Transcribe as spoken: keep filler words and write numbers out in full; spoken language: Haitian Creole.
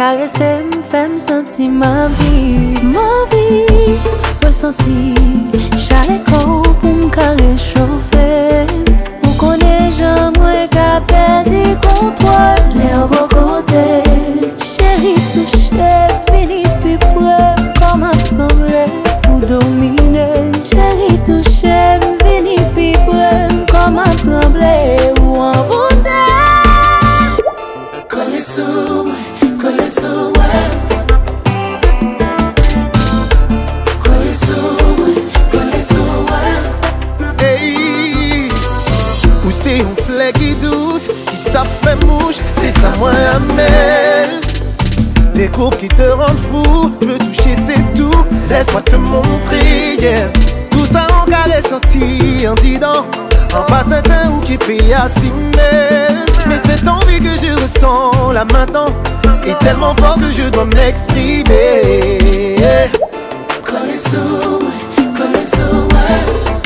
Karese m, fè m santi m anvi, m anvi resanti chalè kò w pou m ka rechofe. Ou konnen jan mwen ka pèdi kontwòl lè w bò kote m. Cheri, touche m, vini pi pre m, kò m ap tranble pou domine m. Cheri, touche m, vini pi pre m, kò m ap tranble, ou anvoute m. Kole sou mwen, kole sou mwen. Kole sou mwen, kole sou mwen. Ey, ou se yon flè ki dous, ki sa fè mouch, se sa mwen renmen. Des groupes qui te rendent fou, je veux toucher, c'est tout. Laisse-moi te montrer, yeah. Tout ça on ka resanti andidan. An pa sèten ou ki pe asime. Mais cette envie que je ressens là maintenant est tellement forte que je dois m'exprimer. Kole sou mwen, kole sou mwen.